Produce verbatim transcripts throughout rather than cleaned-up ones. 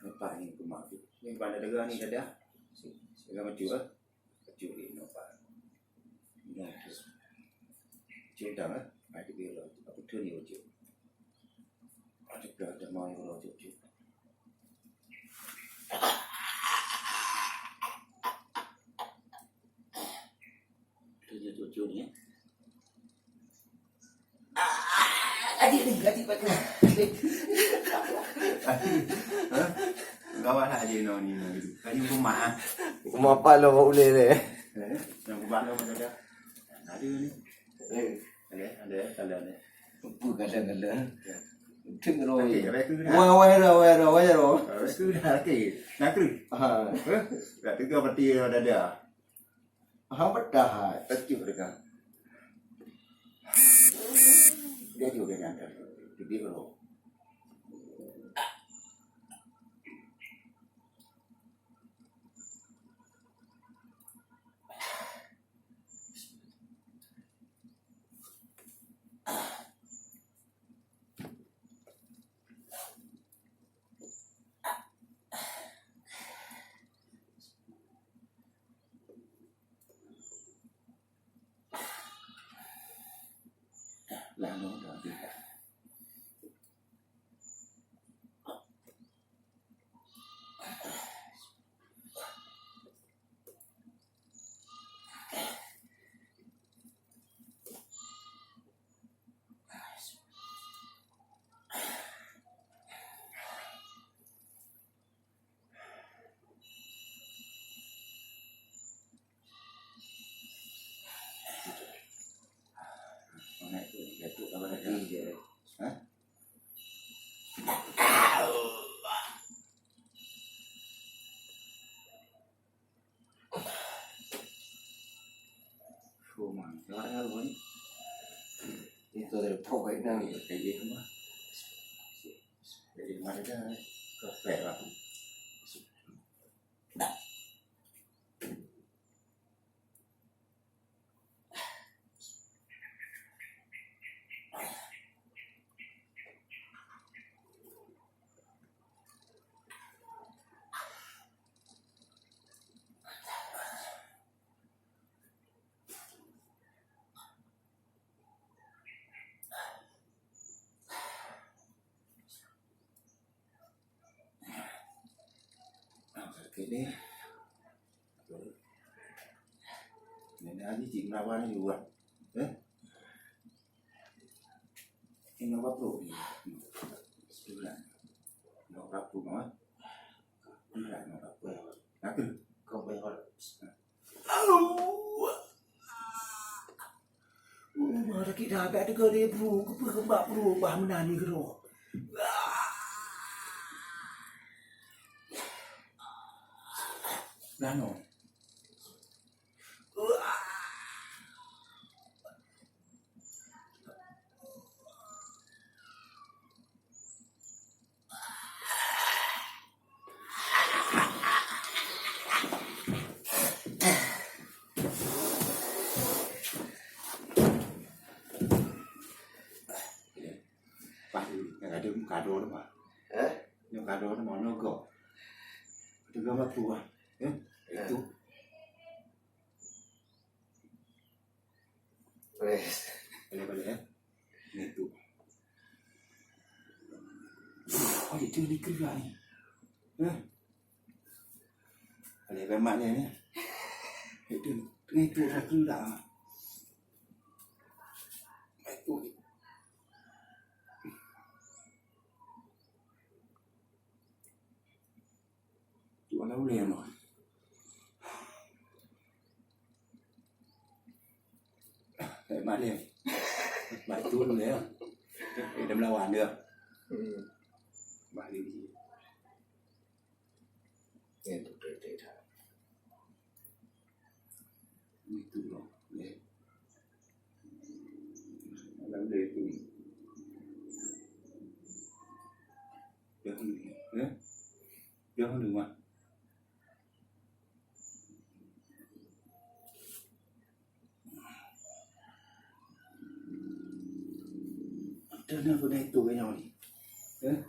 Nampak ni kumat tu. Ni pada dega ni dada. Dega macam ah. Macam ni nampak. Ni tu. Macam dah ah. Ada dia lah. Aku tu ni macam. Ada dah ada mai lah macam tu. Tujuh-tujuh ni, eh. Adik ni, adik pakai. Ha? Gawat lah adik no ni, no. Tadi rumah, ah. Rumah apa lo uleh ni? Eh, yang rumah lo macam dah. Ada ni. Eh. Ada, ada, ada ni. Apa kadang-kadang? Ya. Tengok. Sakit, sakit dah. Wah, wah, wah, wah, wah, wah. Sakit dah, sakit. Nak kena? Ha. Eh? Tak tegur peti dada. Ha, bedah. Pecut dekat. Dia juga nyangka. Dia dulu. Lalu dah tidak. Itu dari pokok ini. Jadi mana dah? Kepek lah. Ah, sakit ni. Nenek Haji cik melawan ni juga. Eh? Ini apa perlu ni? Sebelah. Nak rapu mah. Berat nak rapu. Nak tu. Kau bayar. Rumah sakit dah abéh teuka lé bru, keupeue keumbak bru bah meunan nyoe keudroe. Nano. Pak, nyang ada muka dua nama. Eh? Muka dua nama, nogo. Tiga matu, ah. Eh? Ya. Itu. Boleh. Boleh, boleh, ya. Ni tu. Oh, itu ni kerja ni. Eh? Boleh, lemak ni, ni. Itu. Teungoh itu satu dah. Itu. Tu mana boleh mah. Eh, mak dia. Mak tu dulu ya. Eh, dia melawan dia. Hmm. Mak dia. Ya, tu, tu, tu, tu. Itu loh. Ya. Ada dia tu. Dia tu, ya. Dia tu, mak. Ada nak guna itu kayaknya ni. Eh?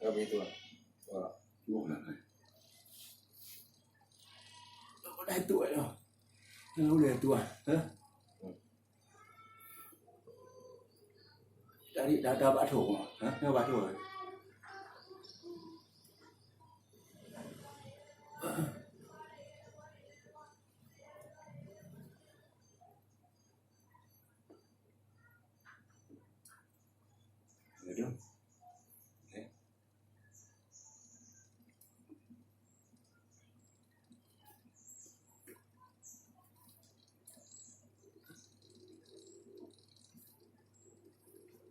Apa itu? Wah. Wah, nak. Nak guna itu kayaknya. Nak guna itu ah. Eh? Dari dah, dah bak tho, ha? Dah bak tho. Aduh. Eh.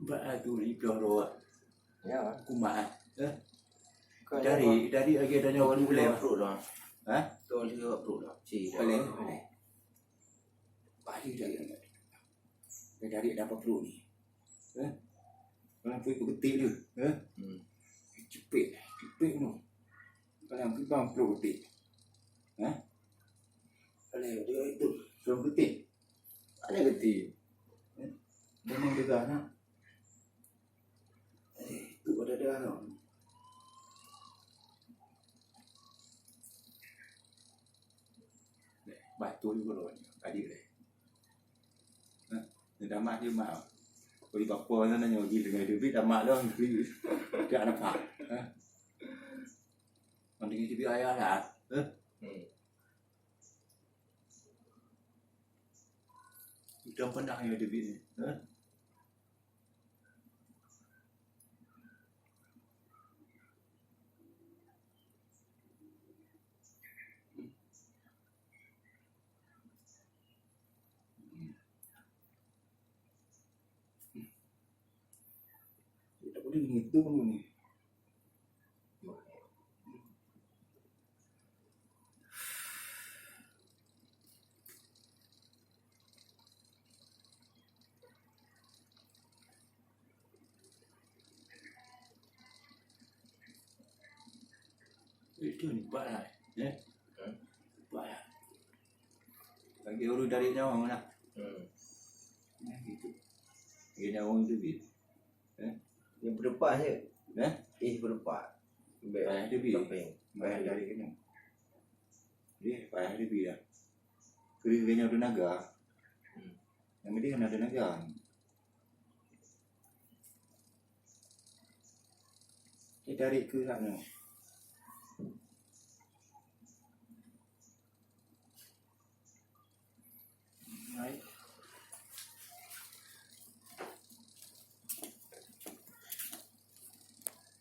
Bak aku ni ploh roh. Ya. Kumat, eh. Dari, dari lagi ada nyawa ni boleh. Perut dah. Ha? Tu lagi perut dah. Si. Boleh, boleh. Balik dari, dari ada apa perut ni? Eh? Kalau pergi ke betik tu, eh? Hmm. Cepet, cepet tu. Kalau pergi bang perut betik. Eh? Kalau dia itu, perut betik. Ada betik. Eh? Memang juga nak. Eh, tu ada dah tu. Batu juga loh, tadi deh. Nah, dia damat je mah. Beri bapa sana nyoe ji dengan duit damat dah, duit. Dia ada apa? Ha? Mending duit ayah lah. Ha? Hmm. Udah pernah ya duit ni. Ha? Tak boleh ngitung ni. Itu ni, empat lah. Ya? Empat lah. Lagi urus dari nyawa mana? Hmm. Ya, gitu. Lagi nyawa itu, gitu. Eh? Yang berdepan je. Eh? Eh, berdepan. Payah dia bi. Samping. Payah dari kena. Dia payah dia bi dah. Kering kena ada naga. Hmm. Yang penting ada naga. Dia tarik ke sana.